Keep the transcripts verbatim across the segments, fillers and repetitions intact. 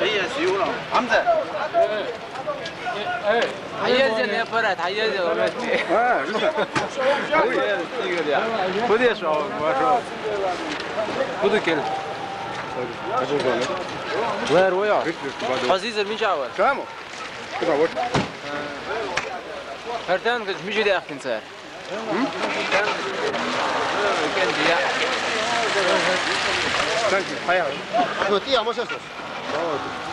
هي سيولة. حمزة. حيز يا فرات، حيز يا ولد. اه، شوف. خذ يا شباب، ما شاء الله. خذ الكل. وين وياه؟ عزيز المجاور. كامو. كده وش؟ هرتان قد مجي داخل صار. Thank you. Hayır. Yok, iyi ama ses.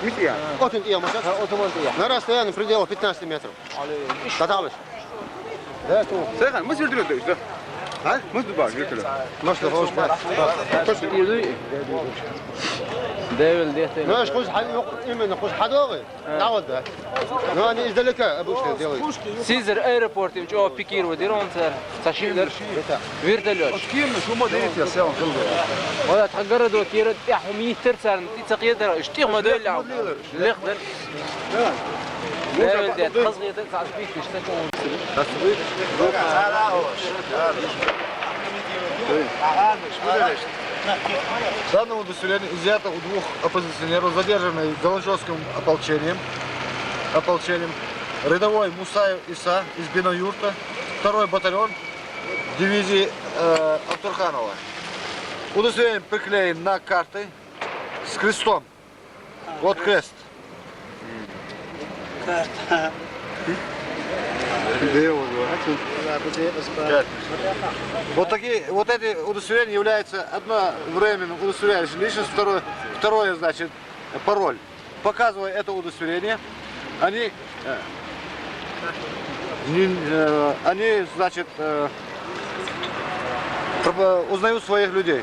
Mis ya. Otun iyi ama ses. Otomobil iyi. На расстоянии пределах пятнадцати метров. Таталыш. Да, ту. Сехан, мы с вертолёта, да? А? Мы с Дубая, вертолёт. Может, да, да. Точно. Дэвэл дэтэ. Ну, аж хуз хай, именно хуз хадогы. Давай, да. Ну, они издалека обычно делают. Сизер аэропорт, им чё, пикировать, он цар. Сашилер. Вертолёт. От кем, ну, шума дерит, я сел, шума. Вала, та городок, кира, я хумитер цар, и цакьедер, штих модель, а. Лехдер. Дэвэл дэтэ, хазгыдэ, цар битиш, та чё. Данное удостоверение изъято у двух оппозиционеров, задержанных Галанчевским ополчением, ополчением. Рядовой Мусаев Иса из Бина-Юрта, второй батальон дивизии, э, Абдурханова. Удостоверение приклеено на карты с крестом. Вот крест. Карта. Где его звать? Вот такие, вот эти удостоверения являются одновременно удостоверяющим личность, второе, второе, значит, пароль. Показывая это удостоверение, они, э, не, э, они, значит, э, проп-, узнают своих людей.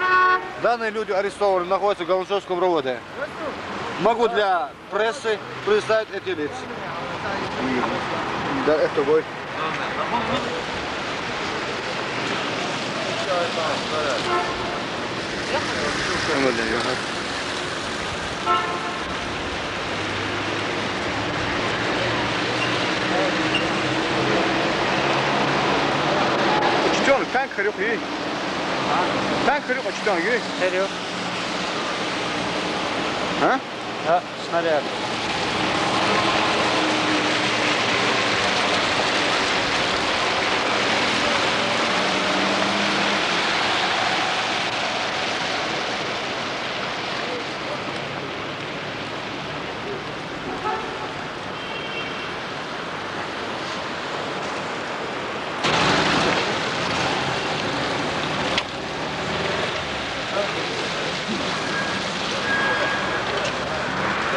Данные люди арестованы, находятся в Галанчевском РОВД. Могу для прессы представить эти лица. Да, это бой. Учтён, танк хрюк и. Танк хрюк учтён, и. Серьёз? А? Да, снаряд.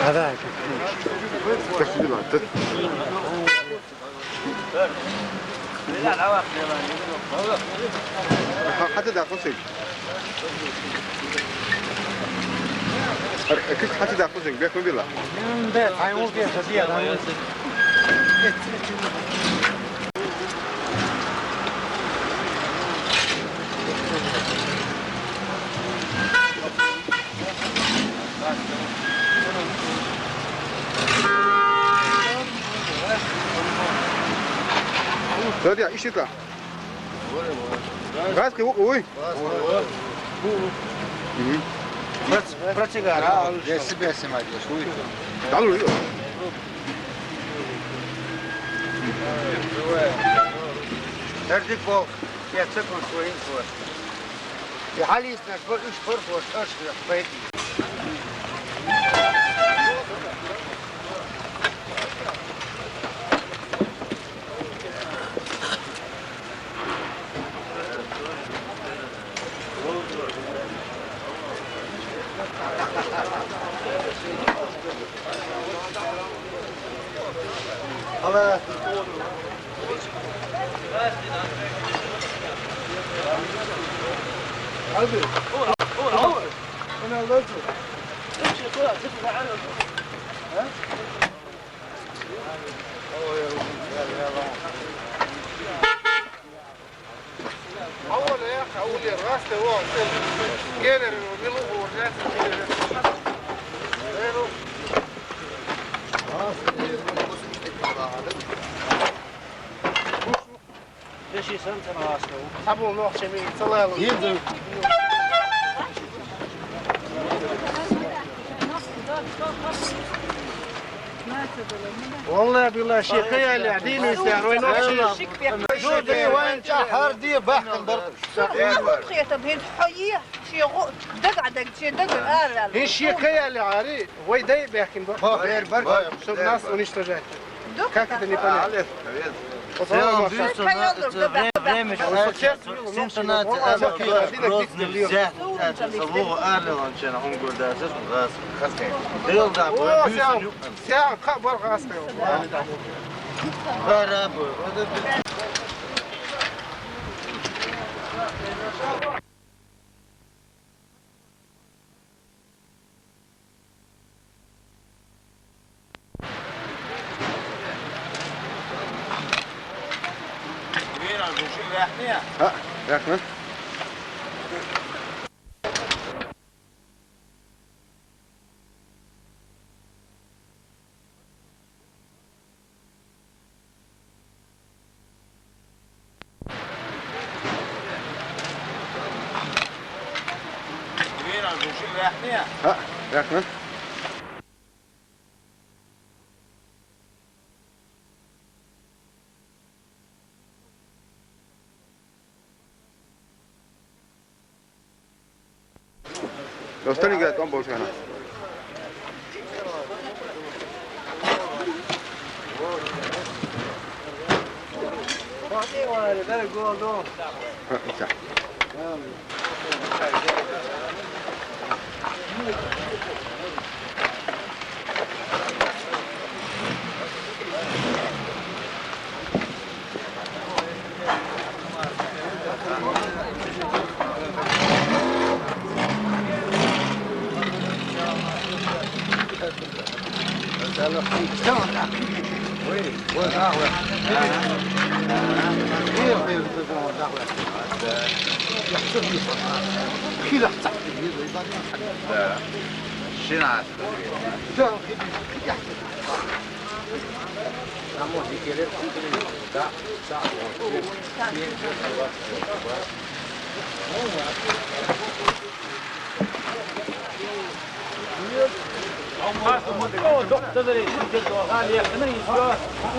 هذاك. حتى داخل سجن. Кис хати да кузин, бек ми била. Бе, тайму бе, хати я, тайму. Дядя, ищи-ка. Газ кывук, уй. Мгм. Проц-, процигар. Я себя снимать, я слушаю. Да, ну, Эрдик бол, я цикл своим свой. Я халис наш, бо-, уж пор, бо-, аж я пойти. Ши санна цӀена гӀазкхи ву. Цхьабола нохчий мел ца лалу. ХӀинца. Валлахьи, биллахьи, ши кхаяллехь, дийна висла, вай нохчий. Шу де, вайн чӀа хьар де, бахкан бар. Хетам, хӀинца хьо е, ши гӀо-, дага а дага, ши дага ара. ХӀинца ши кхаяллехь, ари, вай дай баьхкина бар. Бер бар. Чтоб нас уничтожать. Как это не понять? Вот он вообще. Время, Сентонати, Абакира, Грозный, взять, это, Вова, Арлилан, Чена, он говорит, да, здесь он раз. О, сян, сян, кхаъ бар гӀазкхи. Барабу. ХӀа, яхна. ХӀа, яхна. Остальные говорят, он больше она. А, всё.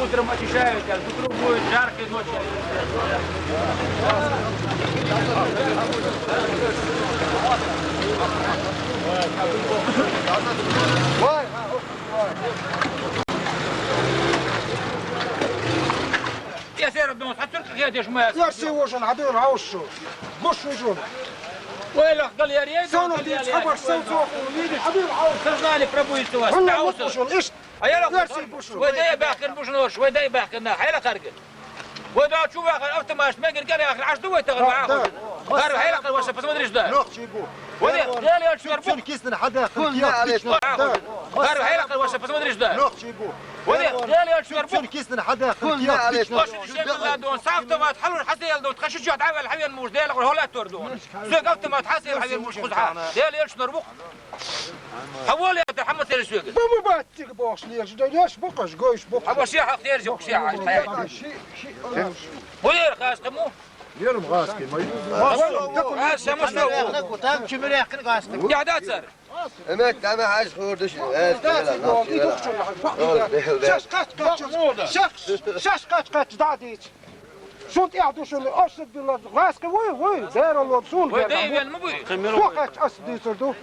Утром очищают, а с утра будет жаркой ночью. Я все равно, а только я дешь моя. Ярси вожун, хьадур хьаусшу. Буш вожун. Ой, лах, галерей, Сону галерей. Дец хабар сел цоху, види, хьадур хьаус. Сознание пробуется у вас. Хьуна мукъушун, ишт. А я лах, Ярси буш. Вай дай бахкан бушнор, вай дай бахкан на, хьайла харган. Вай да чу вахар автомат, мегер гар яхар, аш ду вай тагар. Да, вахар. Да. Гар хьайла хар, ваша, посмотри сюда. Лох чибу. Вот я, я, я, чур, чур, киснен, хьада, кун, я, отлично. Да. Гар хьайла хар, ваша, посмотри сюда. Лох чибу. Ваде, я, я, чур, чур, киснен, хьада, кун, я, отлично. Ваша, шемилла дон, савта ват, халур, хасел дон, хаши чат, авал, хавен муж, дел, хола тор дон. Зэг автомат, хасел, хавен муж, хуза. Я, я, чур, бух. Хавол, я, хама, тер, зэг. Бу, бу, бат, тик, бохш, леш, да, леш, бухаш, гойш, бухаш. Хавол, ши, хак, тер, зэг, ши, хак, тер. Ши, ши, ши. Ваде, хас, кому? Верим гӀазкхи, ма ю. А, само собой. Там чумир яхкин гӀазкхи. Я да цар. Эмет, дама хьаж хурдуш. Шаш кач кач, шаш, шаш кач кач да дич. Шунт я душун, ошсад билла, гӀазкхи вуй, вуй, дера лоб сун. Вай дера. Дей вен ма буй. Ко кач ас дицар ду.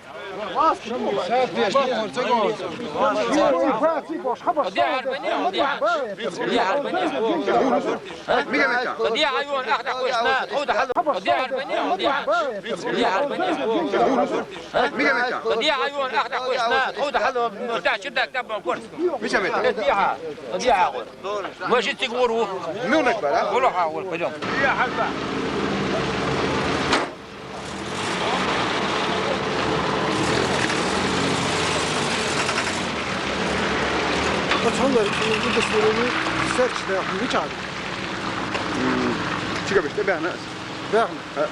Мича мета? Мича мета? Мужик, ты говорю. Ну, так, пора. Вуло, ха, вуло, пойдём. Пацанлар, удостоверение серч да, мича. М, чига беште бяна. Бяна. Э.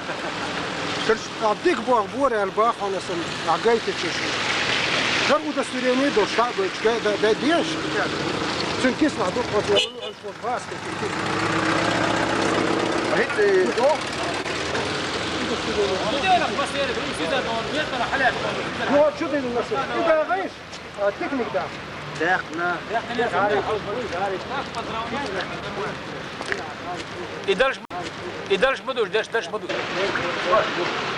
Серч. А дик бах, бор ал бах, она сам, а гайте чеш. Жар удостоверение до ста гойчка, да, да, деш. Цинкис на дух, вот, вот, вот, вас, какие. Ну, а что ты на нас? Ты дагаешь? А, техник, да. Техник. И дальше, и дальше мы дальше, дальше мы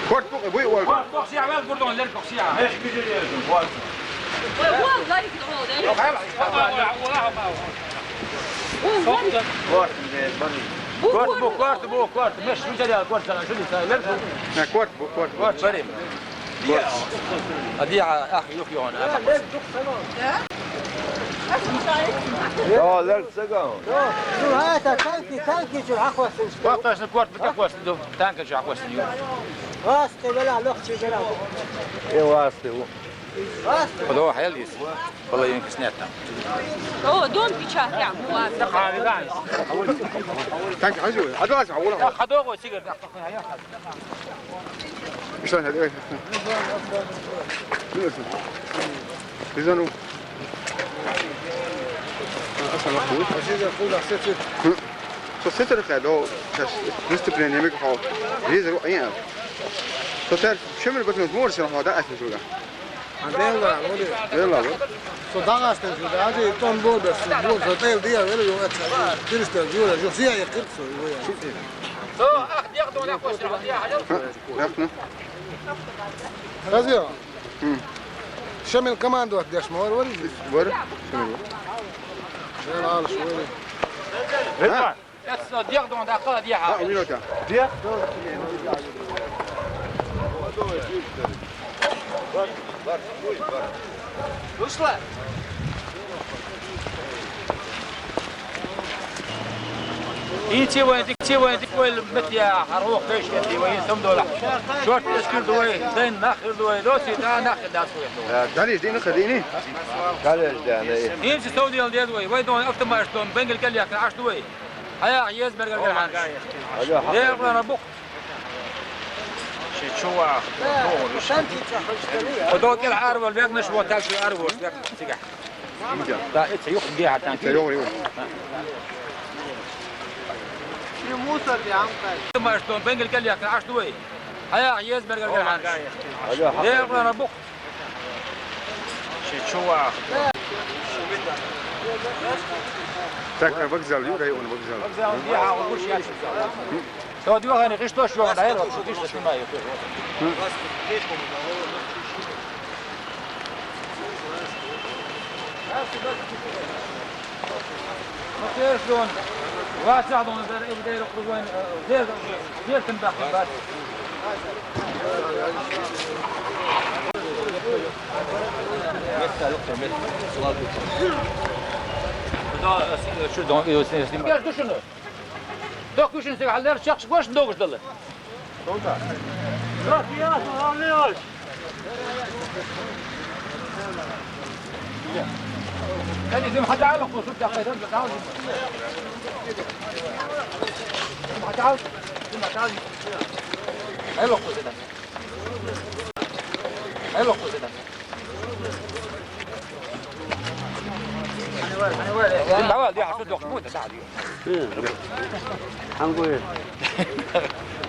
Корт бу, бу, ой. Корт, корт, сиа, вел, гурдон, лер, корт, сиа. Меш, меш, меш, корт. Ой, вон, Гарик, вон, Гарик. Вон, Гарик. Корт, бу, корт, бу, корт, бу, корт. Меш, меш, корт, сиа, шо, сиа, лер, бу. Не, корт бу, корт бу. Корт, барим. Корт. А где, а, ах, юх, юх, а. Да, лер, сага. Ну, а это танки, танки, чё, ахвастын. Корт, корт, бу, корт, бу, танки, чё, ахвастын. Вас, ты, бля, лёгче, бля. Э, вас, ты, у. Подо хайлис. Половинка снята. О, дом печатая, ладно. Так, а что? А давай, а, ура. Так, ходовой сигар, так. Что надо? Ты занул. Что с этого, да, сейчас выступление микрофон. Визор, а, я. Что ты, чем мы потом сможешь, да, это уже? Андела, вот. Дела, вот. Со дагастен сюда, а ты тон бода, вот, со тел диа, вели, вот, перестал, юра, жо сия, я кырцо, его я. Со, ах, диа, кто на кости, вот, я, а я. Ах, ну. Разве? М. Шамил командовать дашь, мор, вори? Вори? Шамил. Дела, алш, вори. А? Эцна дегӀ дон даккха дехьа. А, у меня там. ДегӀ? Вышла? И чего, и чего, и чего, мет я, харох, пеш, я, и вы, сам дола. Шорт, эскил дуэ, дэн нахер дуэ, доси, да, нахер, да, суэ. Далее, дин, хадини. Далее, да, да. Им си сау дел дед, вы, вы, дон, автомат, дон, бенгел, каль, я, аш, дуэ. Хьаяхь еза мергар гара хьанаш. Дера къана букъ. Ши чувах. Одо кӀел арвал вегнаш, вот так же арвал вегнаш цигахь. Да, это юх где хатан. Это юх, юх. Мусор ди амтай. Маш тон бенгел каль яхна аш дуй. Хьаяхь еза мергар гара хьанаш. Дера къана букъ. Ши чувах. Так, а вокзал, ю, район вокзал. Вокзал, я, а, уж я. То дивахани, ты что, что, да, я, ты что снимаю? Геш ду шуна? Дохкушин сега хьаллер чахча гошин догуш дала.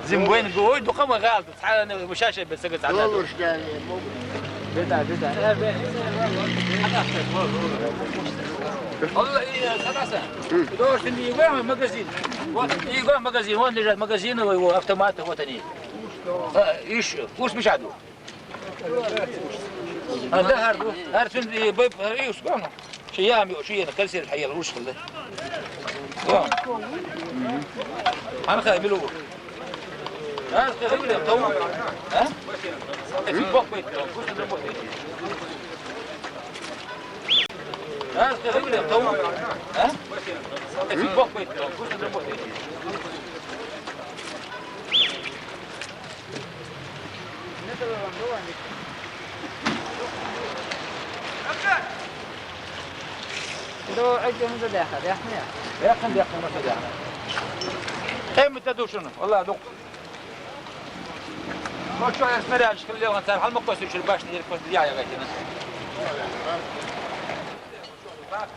Зим вайн гой, дукха ма гӀалат, цхьа мушаша бен сага цхьа. Алла, и, садаса. Дорсин, и гой магазин. Вот, и гой магазин, вон лежат магазины, его автоматы, вот они. А, иш, курс мешаду. А, да, гьар ду. Гьар цуьнан, э, бай, э, и успех. Ши ями, ши яна, кальсер, хьаял, уш хилла. Ва. Ана хай, милу. А, скажи мне, кто? А? Это бог пойдёт, пусть он работает. А, скажи мне, кто? А? Это бог пойдёт, пусть он работает. Ду, эгем за даха, дахмия. Даха, даха, ма даха. Эм та душун, валла, дук. Ма чо я снаряд, шкал лел, цар халма косу, чур башни, дер кос, я, я, гатина. Ах,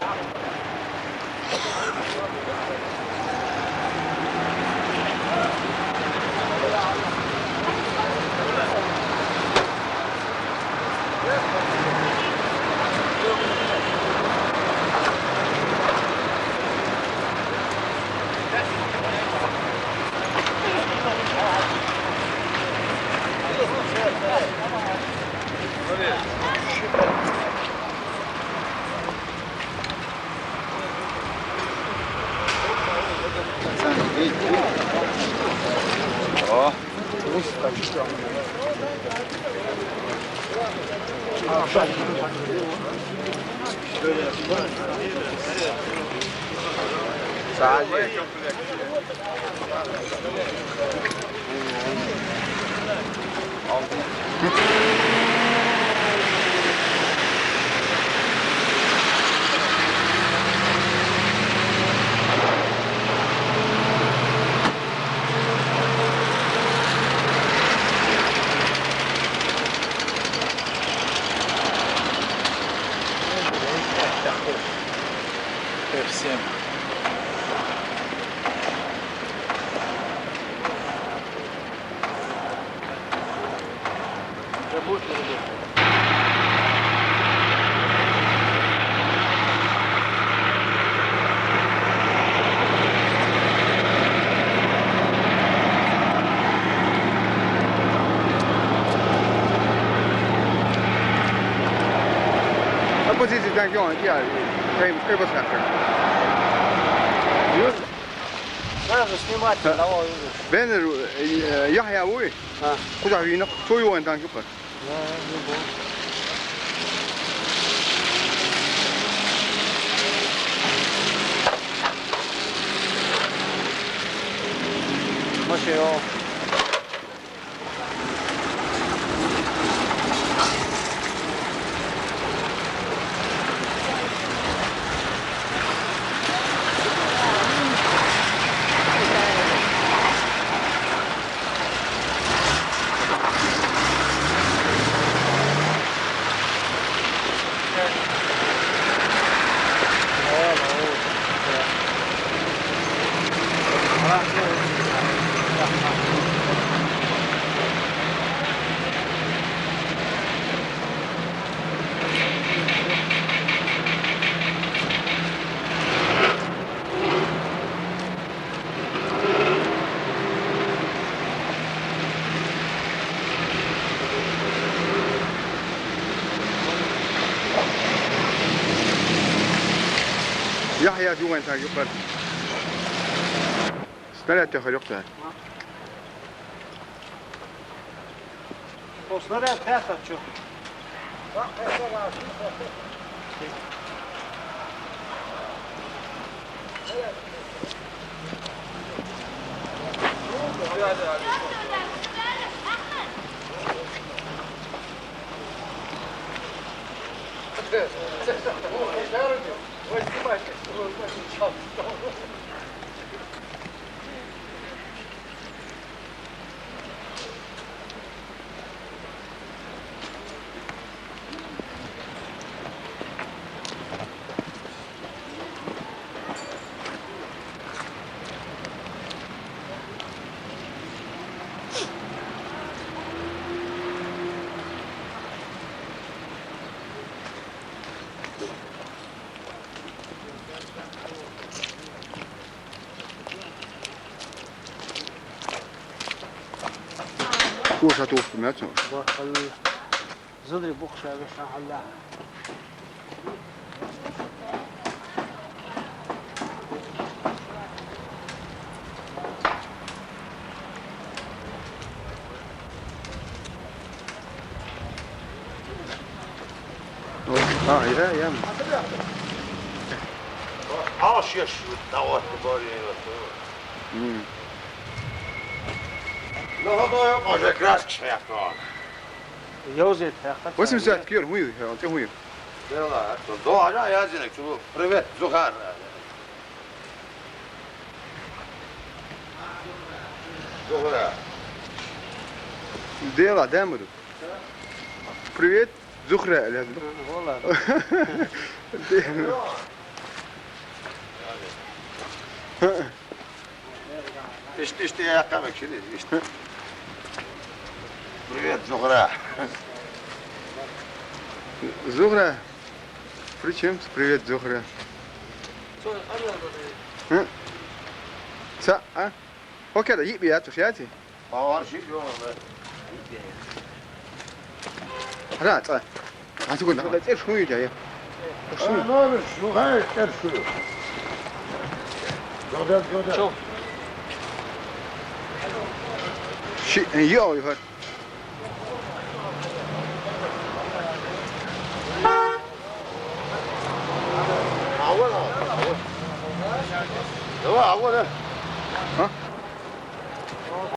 Всем. А позиція так, я, я, хай, хай вас нахер. Сразу снимать, давай. Бен, э, Яхья вуй? А. Куда вина? Кто его там, чё? Да, не был. Машина. Яхья, юун таа юкъар. Снаряд тахар юкъар. О, снаряд тахар чё? Кушать успеем, а чё? Зуд бухша вешан хьалла. А, я, я. Аш я шу, давай, говори. М. Ну, вот, я уже краски шмякнул. Йовзет, хӀяхъа. Восемьдесят кир, хӀуй, хӀяхъа, хӀуй. Дела, то, до, ана, я зинек, чу, привет, Зухар. Зухра. Дела, Демур. Привет, Зухра, я. Вала. Де- Ишти, ишти, я камек шили, ишти. Привет, Зухра. Зухра. При чем? Привет, Зухра. Ца, а? Окей, да, йипи я, то шяти. Павар шип, ё, да. Ра, ца. А ты куда? Да, цершуй, да, я. А, ну, ну, слухай, цершуй. Гёда, гёда. Чё? Shit, and you always hurt.